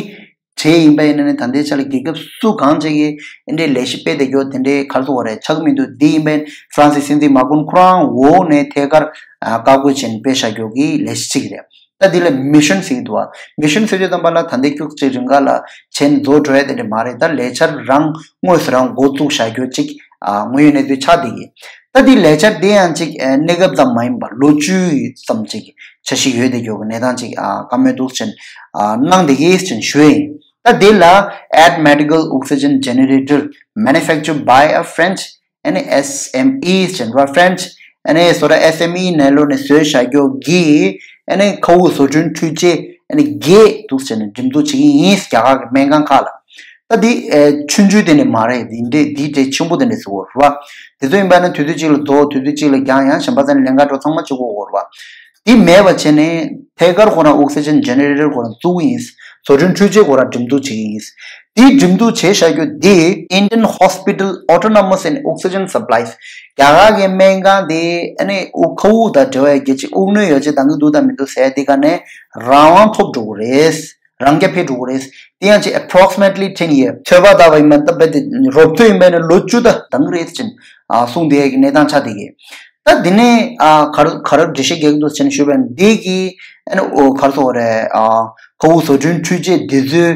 གྲས་ཡིན་པ་ཡིན་ན་ནི་ད་ལྟའི་ཆ་ལ་རྒྱལ་ཁབ་སུ་གང་ཅིག་གིས་འདི་འདྲའི་ལས་གཞི་སྤེལ་བསྡད་རྒྱུ་དེ་འདྲའི་ག་རེ་ཟེར་དགོས་རེད། ཆགས་མི་འདུག་འདི་ཡིན་པ་ཡིན་ཧྥ་རན་སིའི་སྲིད་འཛིན་མཱ་ཀོན་ཁོ་རང་འོག་ནས་ཐད་ཀར་ཨ་བཀའ་བཀོད་བྱས་ནས་སྤེལ་བཞག་རྒྱུ་གི་ལས་གཞི་ཅིག་རེད། ད་འདི་ལ་མི་ཤོན་ཟེར་གྱི་འདུག་བ། མི་ཤོན་ཟེར་དུས་ཙམ་པ་ལ་ད་ལྟའི་ཁྱུག་ཅིག་རིང་ག་ལ་བྱས་ནས་རྫོགས་འགྲོ་ཡ་དེ་འདྲ་མ་རེད། ད་ལས་འཆར་རང་དངོས་སུ་རང་འགོ་བཙུགས་བཞག་རྒྱུ་ཅིག་ཨ་དངོས་ཡོད་གནས་ཚུལ་ཆགས་བསྡད་ཀྱི། ད་འདི་ལས་འཆར་དེ་ཡང་ཅིག་ཨ་གནས་སྐབས་ཙམ་མ་ཡིན་པར་ལོ་བཅུའི་ཙམ་ཅིག་འཆར་གཞི་ཡོད་བསྡད་རྒྱུ་གི་གནས་སྟངས་ཅིག་ཨ་བཀའ་མོལ་འདུག་ཅན་ཨ་གནང་བསྡད་ཀྱི་ཅན་ཞུ་ཡིན། ད་འདི་ལ་add medical oxygen generator manufactured by a French ཨ་ནི་S M E ཅན་ར། French ཨ་ནི་བཟོ་གྲྭ་S M E ནང་ལོགས་ནས་བཟོས་བཞག་རྒྱུ་གི་ཨ་ནི་མཁའ་དབུགས་བཟོ་སྐྲུན་འཕྲུལ་ཆས་ཨ་ནི་བརྒྱད་འདུག་ཟེར་ནས་འགྲེམས་འཛུགས་བྱེད་ཀྱི་ཡིན། རྒྱ་གར་གྱི་སྨན་ཁང་ཁག་ལ། ད་འདི་ཨ་ཆུང་ཆུང་དེ་འདྲ་མ་རེད། འདི་འདྲའི་འདི་འདྲའི་ཆེན་པོ་དེ་འདྲ་ཟེར་བ་རེད་བ། དེ་ཚོ་ཡིན་པ་ན་དུས་ཚོད་གཅིག་ལ་རྫོགས། དུས་ཚོད་གཅིག་ལ་འགྱངས། ཡང་གཞན་པ་ཚོ་ནས་ལེན་ག་འགྲོ། ཚང་མ་གཅིག་པོ་འོར་བ། འདི་མེད་པ་བྱས་ནས་ཐད་ཀར་ཁོ་རང་ཨོག་སི་ཇན་ཇེ་ནེ་རེ་ཊར་ཁོ་རང་བཙུགས་ཡིན། བཟོ་སྐྲུན་འཕྲུལ་ཆས་ཁོ་རང་འགྲེམས་འཛུགས་བྱེད་ཀྱི་ཡིན། འདི་འགྲེམས་འཛུགས་བྱས་བཞག་རྒྱུ་འདི་Indian Hospital Autonomous and Oxygen Supplies། རྒྱ་གར་གྱི་སྨན་ཁང་དེ་ཨ་ནི་དབུགས་མཁའ་དབུགས་དང་འབྲེལ་བའི་རྒྱལ་སྤྱི་དབུགས་གནོན་ཡོ་བྱད་འདང་གི་འདུག་དང་མི་འདུག་ཟེར་དེ་ག་ནས་རང་དབང་ཐོབ་འགྲོ་གི་རེད། རང་རྐྱ་འཕེར་འགྲོ་གི་རེད། དེ་ཡང་ཅིག་approximately ten year། ཚོད་དཔག་ལྟ་བ་ཡིན་པ་ན་ད་རྦད་དེ་རོབ་ཚོད་ཡིན་པ་ན་ལོ་བཅུ་ད་འདང་གི་རེད་ཅེས་ཨ་གསུངས་བསྡད་ཡག་གི་གནས་སྟངས་ཆགས་བསྡད་ཀྱི། ད་འདི་ནས་ཨ་ག་རེ་ག་རེ་འགྲེལ་བཤད་རྒྱག་གི་འདུག་ཟེར་ནས་ཞུས་པ་ཡིན་ན། འདི་གི་ཨ་ནི་ཨོ་ག་རེ་ཟེར་དགོས་རེད། ཨ་མཁའ་དབུགས་བཟོ་སྐྲུན་འཕྲུལ་ཆས་འདི་ཚོའི་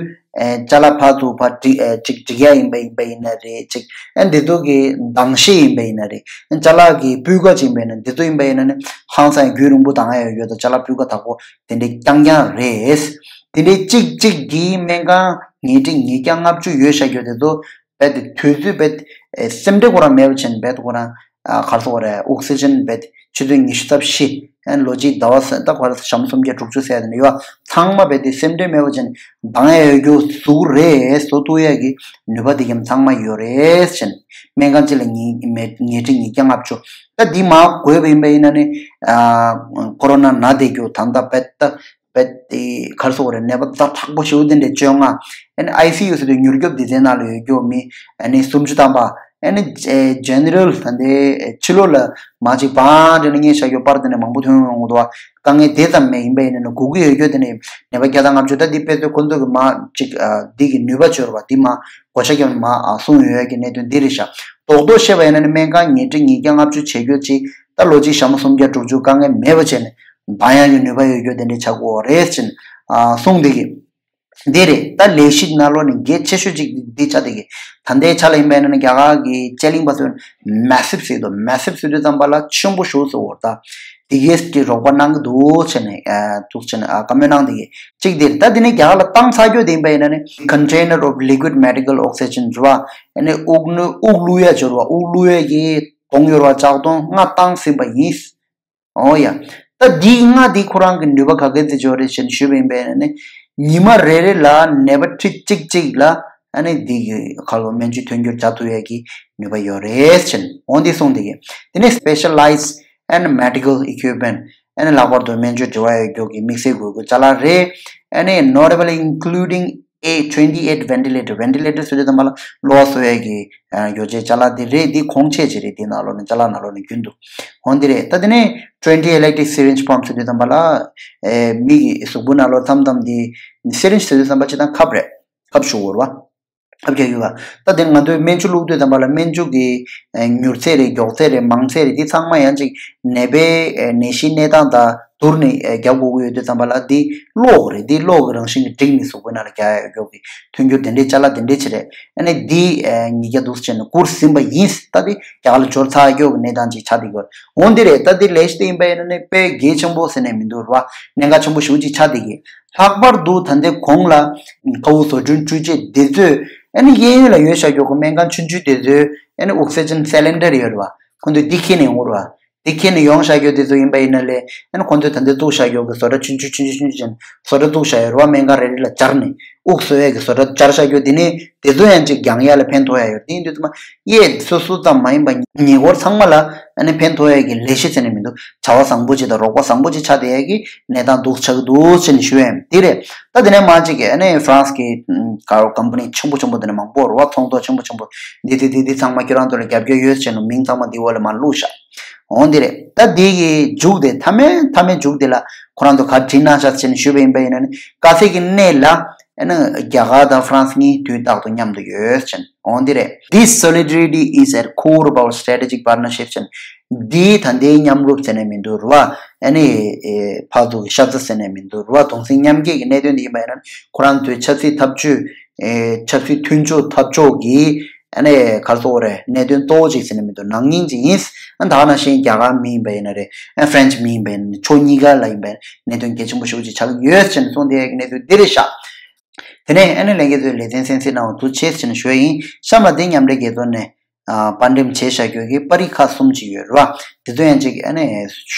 ཨེ་ཅ་ལག་ཕར་ཚུར་ཕར་སྒྲིག་ཨེ་ཅིག་སྒྲིག་ཡག་ཡིན་པ་ཡིན་པ་ཡིན་ན་རེད། ཅིག་ཨ་འདི་ཚོ་གི་འདང་ཤེས་ཡིན་པ་ཡིན་ན་རེད། ཨ་ཅ་ལག་གི་སྤུས་ཀ་ཅིག་ཡིན་པ་ཡིན་ན། འདི་ཚོ་ཡིན་པ་ཡིན་ན་ནི་ཧང་སང་རྒྱུན་རིང་པོ་འདང་ཡག་ཡོད་དང་། ཅ་ལག་སྤུས་ཀ་དག་པོ་དེ་འདྲའི་རྐྱང་རྐྱང་རེད། དེ་འདྲའི་གཅིག་གཅིག་གི་སྨན་ཁང་ཉིས་ཁྲི་ཉིས་བརྒྱ་ལྔ་བཅུ་ཡོད་བཞག་རྒྱུ་དེ་ཚོ་རྦད་དེ་དུས་ཚོད་རྦད་དེ་སེམས་ཁྲལ་ཁོ་རང་མེད་པ་བྱས་ནས་རྦད་དེ་ཁོ་རང་ཨ་ག་རེ་ཟེར་དགོས་རེད། ཨོག་སི་ཇན་རྦད་དེ་ཆུ་ཚོད་ཉི་ཤུ་རྩ་བཞི། ཨ་ལོ་གཅིག་ཟླ་བ་ཟེར་ད་ག་རེ་ཟེར་ཞག་མ་སུམ་བརྒྱ་དྲུག་ཅུ་ཟེར་ཡ་དེ་འདྲ་ཡོད། ཚང་མ་རྦད་དེ་སེམས་ཁྲལ་མེད་པ་བྱས་ནས་འདང་ཡག་ཡོད་རྒྱུ་བཟོ་གི་རེད། བཟོ་ཐུབ་ཡག་གི་ནུས་པ་དེ་གམ་ཚང་མ་ཡོད་རེད་ཟེར་ནས། སྨན་ཁང་གཅིག་ལ་ཉིས་ཉིས་ཁྲི་ཉིས་བརྒྱ་ལྔ་བཅུ། ད་འདི་མར་བགོས་པ་ཡིན་པ་ཡིན་ན་ནི་ཨ་ཀོ་རོ་ན་ན་བསྡད་རྒྱུ་ད་ལྟ་རྦད་དེ་རྦད་དེ་ག་རེ་ཟེར་དགོས་རེད། ནད་པ་ཛ་དྲག་པོ་ཞེ་པོ་དེ་འདྲ་བཅོ་ལྔ། ཨ་ནི་ཨའི་སི་ཡུ་ཟེར་དུས་མྱུར་སྐྱོབ་སྡེ་ཚན་ནང་ལ་ཡོད་རྒྱུ་མི་ཨ་ནི་སུམ་ཅུ་ཐམ་པ། ཨ་ནི་ཇེ་ནེ་རལ་ད་ལྟའི་ཕྱི་ལོགས་ལ་མར་ཅིག་བང་འདྲ་ནས་སྔས་བཞག་རྒྱུ་པར་དེ་འདྲ་མང་པོ་ཐོན་ཡོང་གི་འདུག་བ། དཀའ་ངལ་དེ་ཙམ་མེད། ཡིན་པ་ཡིན་ན་ནི་སྒུག་གི་ཡོད་རྒྱུ་དེ་འདྲ་ནད་པ་བརྒྱ་དང་ལྔ་བཅུ། ད་འདི་དཔེ་མཚོན་ཁོ་ཚོ་གི་མར་ཅིག་ཨ་འདི་གི་ནུས་པ་འབྱོར་བ་འདི་མར་བགོ་བཤའ་བརྒྱབ་ནས་མར་ཨ་སོང་ཡོད་ཡག་གི་གནད་དོན་འདི་རེད་ཤག་རྡོག་རྡོག་བཤད་པ་ཡིན་ན་ནི་སྨན་ཁང་ཉིས་ཁྲི་ཉིས་བརྒྱ་ལྔ་བཅུ་བྱེད་རྒྱུ་ཅིག་ད་ལོ་གཅིག་ཞག་མ་སུམ་བརྒྱ་དྲུག་ཅུ་དཀའ་ངལ་མེད་པ་བྱས་ནས་ འབར་ཡག་གི་ནུས་པ་ཡོད་རྒྱུ་དེ་འདྲའི་ཆགས་ཀྱི་ཡོད་རེད་ཅེས་གསུངས་བསྡད་ཀྱི། འདི་རེད། ད་ལས་གཞི་ནང་ལོགས་ནས་གལ་ཆེ་ཤོས་གཅིག་འདི་ཆགས་བསྡད་ཀྱི། ད་ལྟའི་ཆ་ལ་ཡིན་པ་ཡིན་ན་རྒྱ་གར་གྱི་དཔྱད་གླེང་པ་ཚོས་massive ཟེར་འདུག massive ཟེར་དུས་ཙམ་པ་ལ་ཆེན་པོ་ཞེ་པོ་ཟེར་བ་རེད། ད་དེ་གས་ཀྱི་རོགས་པ་གནང་གི་འདུག་ཟེར་ནས་ཨ་འདུག་ཟེར་ནས་ཨ་བཀའ་མོལ་གནང་བསྡད་ཀྱི་གཅིག་འདི་རེད། ད་དེ་ནས་རྒྱ་གར་ལ་བཏང་ཚར་རྒྱུ་དེ་ཡིན་པ་ཡིན་ན་ནི་container of liquid medical oxygen རེད་བ། ཨ་ནི་དབུགས་ནུ་དབུགས་བླུག་ཡ་འབྱོར་བ་དབུགས་བླུག་ཡ་གི་གཏོང་ཡོད་ར་ལྕགས་གཏོང་ལྔ་བཏང་ཟིན་པ་ཡིན། ཨོ་ཡ། ད་འདི་ལྔ་འདི་ཁོ་རང་གི་ནུས་པ་ག་གེ་ཙི་འབྱོར་རེད་ཅེས་ཞུས་པ་ཡིན་པས་ནི། ཉི་མ་རེ་རེ་ལ་ནད་པ་ཁྲི་གཅིག་གཅིག་ལ་ཨ་ནི་འདི་གི་ཁ་ལོ་སྨན་བཅོས་མཐུན་འགྱུར་བྱ་ཐུབ་ཡས་ཀྱི་ནུས་པ་ཡོད་རེད་ཅེས་འོ་འདི་གསུངས་འདི་གི། དེ་ནས་specialized and medical equipment ཨ་ནི་ལྷག་པར་དུ་སྨན་བཅོས་འབྲེལ་བ་ཡོད་རྒྱུ་གི་དམིགས་བསལ་དགོས་དགོས་ཅ་ལག་རེད། ཨ་ནི་notably including a twenty eight ventilator ventilator ཟེར་དུས་ཙམ་པ་ལ་གློག་བཟོ་ཡས་ཀྱི་ཡོ་བྱད་ཅ་ལག་འདི་རེད། འདི་གོང་ཆེ་ཆེ་རེད། འདི་ནང་ལོགས་ནས་ཅ་ལག་ནང་ལོགས་ནས་རྒྱུན་དུ་འོང་འདི་རེད། ད་དེ་ནས་twenty electric syringe pump ཟེར་དུས་ཙམ་པ་ལ་ཨེ་མི་གི་གཟུགས་པོ་ནང་ལོགས་མཚམས་མཚམས་འདི་syringe ཟེར་དུས་ཙམ་པ་ཅི་དང་ཁབ་རེད། ཁབ་ཞུ་བོར་བ་ཁབ་རྒྱག་ཡོད་པ། ད་དེ་ང་ཚོས་སྨན་ཆུ་བླུགས་དུས་ཙམ་པ་ལ་སྨན་ཆུ་གི་ཨེ་མྱུར་ཚད་རེད། མགྱོགས་ཚད་རེད། མང་ཚད་རེད། འདི་ཚང་མ་ཡང་ཅིག་ནད་པའི་ཨེ་ནད་གཞིའི་གནས་སྟངས་དང་བསྡུར་ནས་ཨེ་རྒྱག་དགོས་ཀྱི་ཡོད་དུས་ཙམ་པ་ལ་འདི་གློག་རེད། འདི་གློག་གི་རང་བཞིན་གྱི་འབྲིང་ནས་གཟུགས་པོའི་ནང་ལ་རྒྱག་ཡག་ཡོད་ཀྱི་མཐུན་འགྱུར་དེ་འདྲའི་ཅ་ལག་དེ་འདྲའི་ཆེ་རེད། ཨ་ནི་འདི་ཨེ་ཉིས་བརྒྱ་འདུག་ཟེར་ནས་བསྐུར་ཟིན་པ་ཡིན། ད་འདི་རྒྱ་གར་ལ་འབྱོར་ཚར་ཡོད་ཀྱི་གནས་སྟངས་ཅིག་ཆགས་བསྡད་ཡོད། འོ་འདི་རེད། ད་འདི་ལས་གཞི་དེ་ཡིན་པ་ཡིན་ན་ནི་དཔེ་གལ་ཆེན་པོ་ཟེར་ནས་མི་འདུག་ར་བ། གནད་འགག་ཆེན་པོ་ཞེ་པོ་ཅིག་ཆགས་བསྡད་ཀྱི། ལྷག་པར་དུ་ད་ལྟའི་གོང་ལ་མཁའ་དབུགས་བཟོ་སྐྲུན་འཕྲུལ་ཆས་དེ་ཚོས་ཨ་ནི་གཡས་གཡོན་ལ་ཡོད་བཞག་རྒྱུ་གི་སྨན་ཁང་ཆུང་ཆུང་དེ་ཚོས་ཨ་ནི་oxygen cylinder ཡོད་རེད་བ། ཁོང་ཚོས་འདི་འཁྱེར་ནས་ཡོང་རེད་བ། འདི་འཁྱེར་ནས་ཡོང་བཞག་རྒྱུ་དེ་ཚོ་ཡིན་པ་ཡིན་ན་ལས་ཨ་ནི་ཁོང་ཚོས་ད་ལྟའི་བཙུགས་བཞག་རྒྱུ་གི་བཟོ་གྲྭ་ཆུང་ཆུང་ཆུང་ཆུང་ཆུང་ཆུང་བཟོ་གྲྭ་བཙུགས་བཞག་ཡོད་རེད་བ། སྨན་ཁང་རེ་རེ་ལ་སྦྱར་ནས་དབུགས་གསོ་ཡས་ཀྱི་བཟོ་གྲྭ་སྦྱར་བཞག་རྒྱུ་དེ་ནི་དེ་ཚོ་ཡང་ཅིག་རྒྱག་ཡ་ལ་ཕན་ཐོགས་ཡ་ཡོད། དེ་ཡིན་དུས་ཙམ་པ་གཡས་སོ་སོ་ཙམ་མ་ཡིན་པ་ཉེ་འཁོར་ཚང་མ་ལ་ཨ་ནི་ཕན་ཐོགས་ཡ་གི་ལས་གཞི་ཟེར་ནས་མི་འདུག་བྱ་བ་བཟང་པོ་ཅིག་དང་རོགས་པ་བཟང་པོ་ཅིག་ཆགས་བསྡད་ཡ་གི་གནས་སྟངས་འདུག་ཆགས་ཀྱི་འདུག་ཅེས་ནས་ཞུ་ཡ་ཡིན། དེ་རེད། ད་དེ་ནས་མ་གཅིག་གི་ཨ་ནི་ཧྥ་རན་སི་གི་ཀ་ཀམ་པ་ནི་ཆེན་པོ་ཆེན་པོ་དེ་ནས་མང་པོ་རེད་བ། ཚོང་ཚོགས་ཆེན་པོ་ཆེན་པོ་འདི་དེ་འདི་འདི་ཚང་མ་ཁྱེད་རང་ཚོ་ལ་རྒྱབ་སྐྱོར་ཡོད་ཅེས་ནས་མིང་ཚང་མ་འདི་འོག་ལ་མར་བླུགས་ཤག་འོང་འདི་རེད། ད་འདི་གི་མཇུག་དེ་མཐའ་མའི་མཐའ་མའི་མཇུག་དེ་ལ་ཁོ་རང་ཚོ་ག་བྲིས་གནང་ཤག་ཅེས་ནས་ཞུས་པ་ཡིན་པ་ཡིན་ན་ནི་དཀའ་ཚེགས་ཀྱི་གནས་ལ་ཨ་ནི་རྒྱ་གར་དང་ཧྥ་རན་སི་གཉིས་དུས་རྟག་ཏུ་མཉམ་དུ་ཡོད་ཅེས་འོང་འདི་རེད། This solidarity is at core of our strategic partnership ཅེས་འདི་ད་ལྟའི་མཉམ་རུབ་ཟེར་ནས་མི་འདུག་རུ་བ། ཨ་ནི་ཨེ་ཕར་ཚུར་གྱི་ཤ་ཚ་ཟེར་ནས་མི་འདུག་རུ་བ། གདུང་སེམས་མཉམ་སྐྱེད་ཀྱི་གནད་དོན་འདི་ཡིན་པ་ཡིན་ན་ཁོ་རང་ཚོའི་ཆབ་སྲིད་འཐབ་ཇུས་ཨེ་ཆབ་སྲིད་མཐུན་ཕྱོགས་འཐབ་ཕྱོགས་ཀྱི་ཨ་ནི་ག་རེ་ཟེར་དགོས་རེད། གནད་དོན་གཙོ་བོ་གཅིག་ཟེར་ནས་མི་འདུག་ནང་སྙིང་གཅིག་ཡིན། ཨ་ད་ག་ནང་བཞིན་རྒྱ་གར་མི་ཡིན་པ་ཡིན་ན་རེད། ཨ་ཧྥ་རན་སི་མི་ཡིན་པ་ཡིན་ན་ཕྱོགས་གཉིས་ཀ་ལ་ཡིན་པ་ཡིན་ན་གནད་དོན་གལ་ཆེན་པོ་ཞེ་པོ་ཅིག་ཆགས་ཀྱི་ཡོད་ཟེར་ནས་གསུངས་བསྡད་ཡག་གི་གནད་དོན་འདི་རེད་ཤག་དེ་ནས་ཨ་ནི་ལྷན་རྒྱས་ཚོས་ལེ་ཚན་གསན་གཟིགས་གནང་བ་ཐུགས་རྗེ་ཆེ་ཟེར་ནས་ཞུ་ཡ་ཡིན། གཤམ་ལ་དེ་མཉམ་འབྲེལ་རྒྱལ་ཚོགས་ནས་ཨ་དཔར་འགྲེམས་བྱས་བཞག་རྒྱུ་གི་པར་རིས་ཁག་གསུམ་ཅིག་ཡོད་རེད་བ། དེ་ཚོ་ཡང་ཅིག་ཨ་ནི་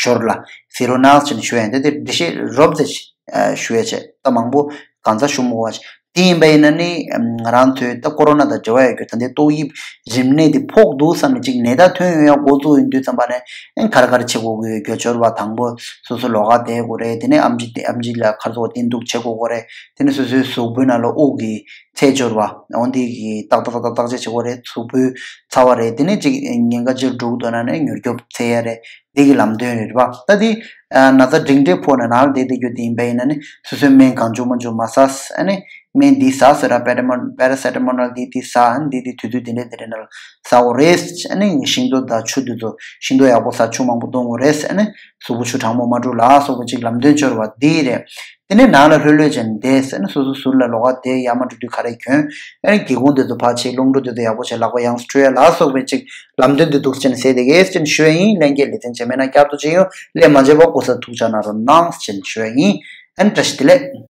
ཞོར་ལ་གཟིགས་རོགས་གནང་ཟེར་ནས་ཞུ་ཡ་ཡིན། ད་དེ་འགྲེལ་བཤད་རོབ་ཙམ་ཞིག་ཨ་ཞུ་ཡ་བྱས། ད་མང་པོ་གང་ཚ་ཞུ་མི་དགོས་པ་ཞིག་དེ་ཡིན་པ་ཡིན་ན་ནི་ང་རང་ཚོའི་ད་ཀོ་རོ་ན་དང་འབྲེལ་བ་ཡོད་རྒྱུ་ད་ལྟའི་ཏོག་དབྱིབས་རིམས་ནད་འདི་ཕོག་འདུག་བསམ་ནས་ཅིག་ནད་རྟགས་ཐོན་ཡོང་ཡ་འགོ་བཙུགས་ཡོང་དུས་ཙམ་པ་ནས་ཨ་ནི་ག་རེ་ག་རེ་བྱེད་དགོས་ཀྱི་ཡོད་རྒྱུ་འབྱོར་བ། དང་པོ་སོ་སོ་ལོགས་ཀ་བསྡད་དགོས་རེད། དེ་ནས་ཨེམ་ཆི་ཨེམ་ཆི་ལ་ག་རེ་ཟེར་བ་བསྟེན་གཏུག་བྱེད་དགོས་ཀྱི་རེད། དེ་ནས་སོ་སོའི་གཟུགས་པོའི་ནང་ལ་དབུགས་ཀྱི་ཚད་འབྱོར་བ་འོ་འདི་གི་ཏག་ཏག་ཏག་ཏག་བརྟག་དཔྱད་བྱེད་དགོས་རེད། གཟུགས་པོའི་ཚ་བ་རེད། དེ་ནས་ཅིག་ཉེན་ཁ་ཆེ་རུ་འགྲོ་གི་འདུག་ན་ནི་མྱུར་སྐྱོབ་འཚོལ་ཡ་རེད། འདི་གི་ལམ་སྟོན་རེད་པ། ད་འདི་ཨ་ན་ཚ་འབྲིང་གྲས་ཕོག་ནས་ནང་ལ་བསྡད་བསྡད་རྒྱུ་དེ་ཡིན་པ་ཡིན་ན་ནི་སོ་སོའི་སྨན་གང་བྱུང་མང་བྱུང་མ་ཟ། ཨ་ནི་སྨན་འདི་ཟ་ཟེར་ར་པེ་ར་མོ་པེ་ར་སེ་ཊ་མོལ་འདི་འདི་ཟ། ཨ་ནི་འདི་འདི་དུས་ཚོད་འདི་འདྲ་འདི་འདྲ་ནང་ལ་ཟ་དགོས་རེད། ཨ་ནི་ཤིང་ཏོག་དང་ཆུ་འདི་ཚོ་ཤིང་ཏོག་ཡག་པོ་ཟ། ཆུ་མང་པོ་འཐུང་དགོས་རེད། ཨ་ནི་གཟུགས་པོ་ཆུ་གྲང་མོ་མ་འཁྲུ་ལ་སོགས་པ་ཅིག་ལམ་སྟོན་འབྱོར་བ་འདི་རེད། དེ་ནས་ནང་ལ་ལྷོད་ལྷོད་བྱས་ནས་བསྡད་ཟེར་ནས་སོ་སོ་ཟུར་ལ་ལོགས་ཀ་བསྡད་ཡ་མ་འགྲོ་དུས་ཁ་རས་གྱོན། ཨ་ནི་སྒེའུ་ཁུང་དེ་ཚོ་ཕར་ཕྱེ། རླུང་འགྲོ་དེ་ཚོ་ཡག་པོ་བྱས། ལག་པ་ཡང་སེ་འཁྲུ་ཡ་ལ་སོགས་པའི་ཅིག་ལམ་སྟོན་དེ་འདུག་ཟེར་ནས་ཟེར་བསྡད་ཀྱི་ཟེར་ནས་ཞུ་ཡ་ཡིན། ལྷན་རྒྱས་ལེ་ཚན་རྗེས་མའི་ནང་བསྐྱར་དུ་མཇལ་ཡོང་། སླད་མ་མཇལ་བར་སྐུ་གཟུགས་ཐུགས་ཅག་གནང་རོགས་གནང་ཟེར་ནས་ཞུ་ཡ་ཡིན། ཨ་ནི་བཀྲ་ཤིས་བདེ་ལེགས།